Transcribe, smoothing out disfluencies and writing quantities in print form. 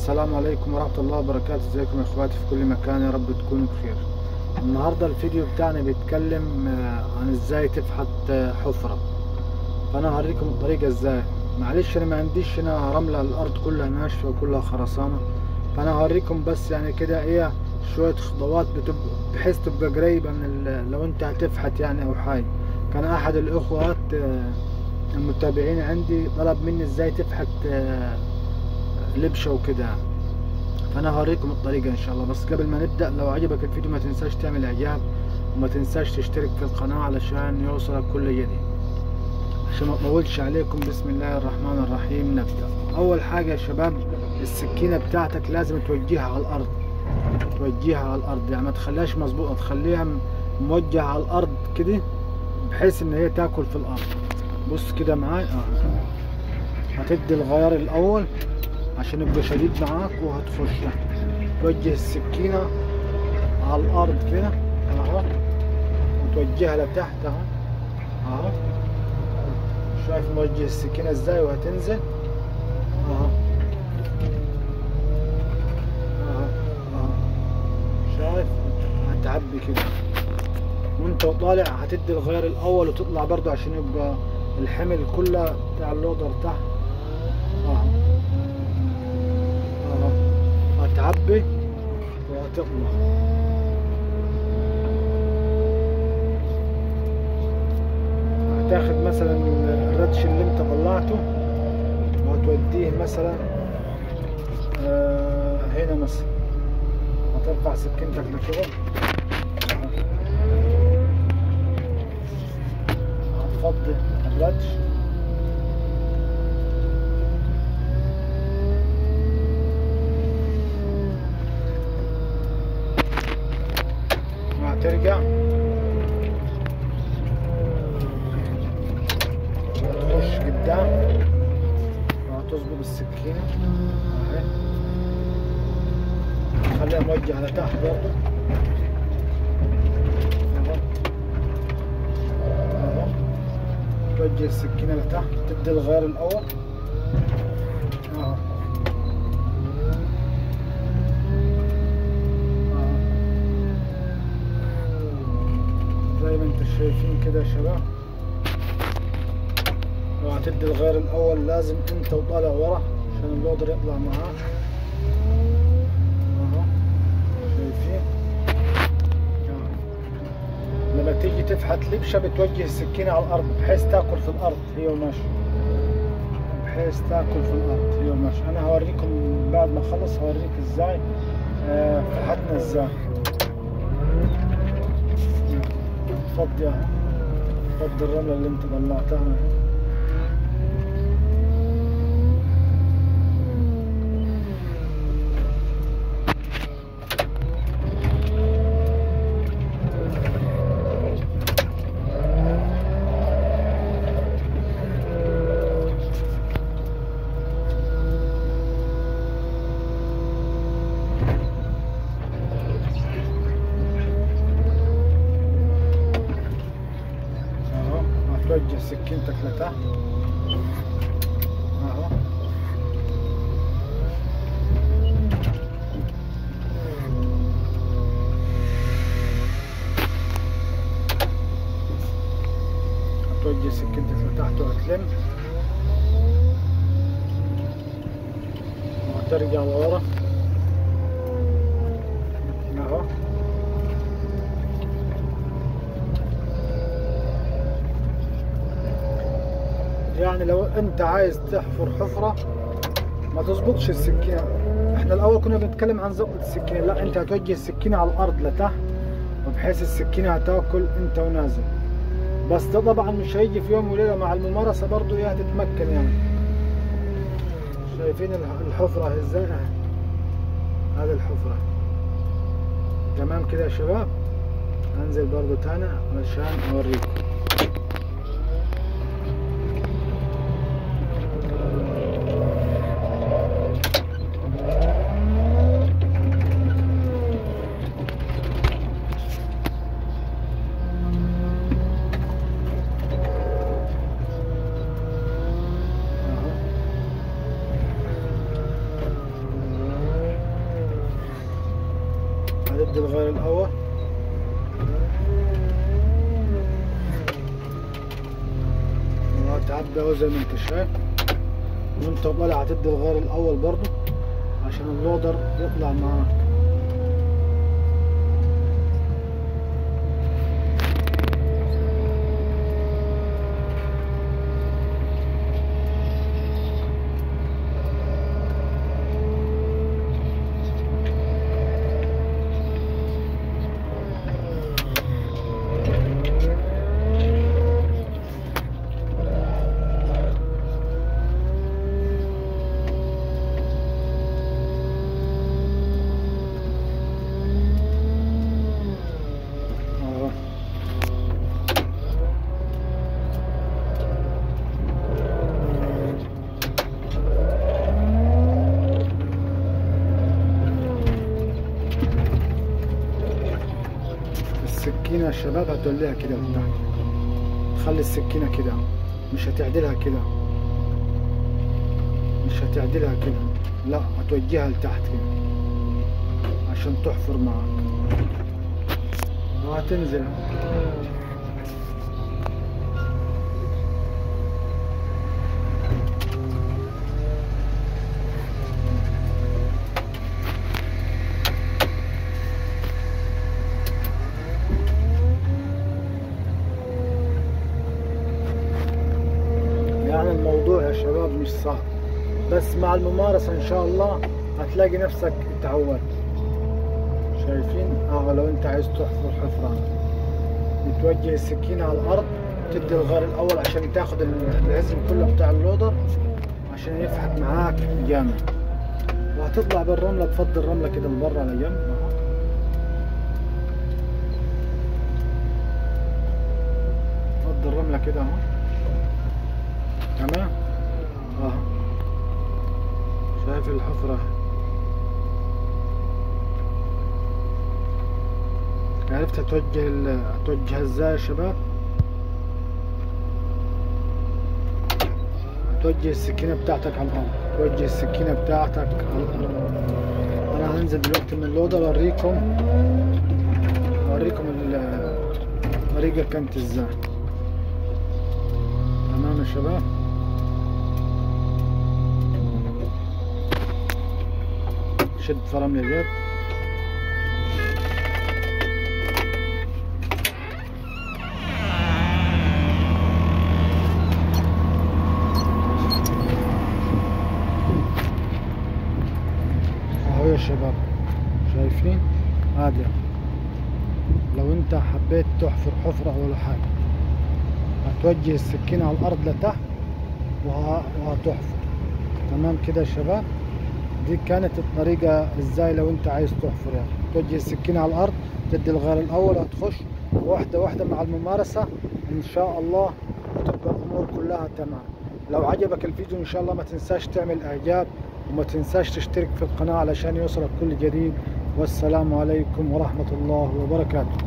السلام عليكم ورحمة الله وبركاته. ازيكم يا اخواتي في كل مكان، يا رب تكونوا بخير. النهاردة الفيديو بتاعنا بيتكلم عن ازاي تفحت حفرة، فانا هوريكم الطريقة ازاي. معلش انا ما عنديش هنا رملة، الارض كلها ناشفة وكلها خرسانة، فانا هوريكم بس يعني كده ايه شوية خطوات بحيث تبقى قريبة من لو انت هتفحت يعني او حاجة. كان احد الاخوات المتابعين عندي طلب مني ازاي تفحت لبشة وكده، فانا هوريكم الطريقة ان شاء الله. بس قبل ما نبدأ، لو عجبك الفيديو ما تنساش تعمل اعجاب وما تنساش تشترك في القناة علشان يوصلك كل جديد. عشان ما اطولش عليكم، بسم الله الرحمن الرحيم نبدأ. اول حاجة يا شباب، السكينة بتاعتك لازم توجهها على الارض، توجهها على الارض، يعني ما تخليهاش مظبوطة، تخليها موجهة على الارض كده بحيث ان هي تاكل في الارض. بص كده معايا، هتدي الغيار الاول عشان يبقى شديد معاك، وهتخش توجه السكينة على الأرض كده أهو، وتوجهها لتحت أهو أهو. شايف موجه السكينة ازاي؟ وهتنزل أهو أهو أهو، شايف؟ هتعبي كده وانت طالع، هتدي الغيار الأول وتطلع برضو عشان يبقى الحمل كله بتاع اللودر تحت أهو. هتعبي وهتطلع. هتاخد مثلا الردش اللي انت طلعته وهتوديه مثلا هنا مثلا، هترفع سكينتك لفوق، هتفضي الردش، ترجع وتخش قدام وهتظبط السكينة اهي، خليها موجهة لتحت برضه اهو اهو. توجه السكينة لتحت، تبدأ الغيار الأول اهو. زي ما انتم شايفين كده يا شباب، لو هتدي الغير الاول لازم انت وطالع ورا عشان اللودر يطلع معاك اهو. شايفين؟ لما تيجي تفحت لبشه بتوجه السكينه على الارض بحيث تاكل في الارض هي وماشيه، بحيث تاكل في الارض هي وماشيه. انا هوريكم بعد ما اخلص، هوريك ازاي فحتنا ازاي. فضي اهو، فضي الرملة اللي انت طلعتها اهي. توجه سكينتك لتحت اهو، هتوجه سكينتك لتحت وهتلم وهترجع لورا اهو. يعني لو انت عايز تحفر حفرة ما تظبطش السكينة. احنا الاول كنا بنتكلم عن زبط السكينة، لا انت هتوجه السكينة على الارض لتحت وبحيث السكينة هتاكل انت ونازل. بس ده طبعا مش هيجي في يوم وليلة، مع الممارسة برضو ايه هتتمكن يعني. شايفين الحفرة ازاي؟ هذه الحفرة تمام كده يا شباب. هنزل برضو تاني علشان اوريكم. هتدي الغير الاول. وهتعبي اهو زي ما انت شايف، وانت طالع هتدي الغير الاول برضو عشان اللودر يطلع معاك. السكينة يا شباب هتوليها كده من تحت، تخلي السكينة كده، مش هتعدلها كده، مش هتعدلها كده، لا هتوجهها لتحت كده عشان تحفر معاك وهتنزل. يعني الموضوع يا شباب مش صعب، بس مع الممارسة ان شاء الله هتلاقي نفسك اتعودت. شايفين؟ لو انت عايز تحفر حفرة بتوجه السكينة على الارض، تدي الغار الاول عشان تاخد العزم كله بتاع اللودر عشان يفحت معاك جامد. وهتطلع بالرملة، تفضي الرملة كده لبره على جنب. تفضي الرملة كده اهو، تمام اهو. شايف الحفرة؟ عرفت هتوجه ازاي يا شباب؟ توجه السكينة بتاعتك على الأرض، توجه السكينة بتاعتك على الأرض. أنا هنزل دلوقتي من اللودر أوريكم الطريقة كانت ازاي. تمام يا شباب؟ شد فرامل اليد. اهو يا شباب، شايفين؟ عادي لو انت حبيت تحفر حفرة ولا حاجة هتوجه السكينة على الأرض لتحت وهتحفر. تمام كده يا شباب؟ دي كانت الطريقة ازاي لو انت عايز تحفر، يعني توجه السكينة على الأرض، تدي الغار الأول، هتخش واحدة واحدة مع الممارسة إن شاء الله هتبقى الأمور كلها تمام. لو عجبك الفيديو إن شاء الله ما تنساش تعمل إعجاب، وما تنساش تشترك في القناة علشان يوصلك كل جديد. والسلام عليكم ورحمة الله وبركاته.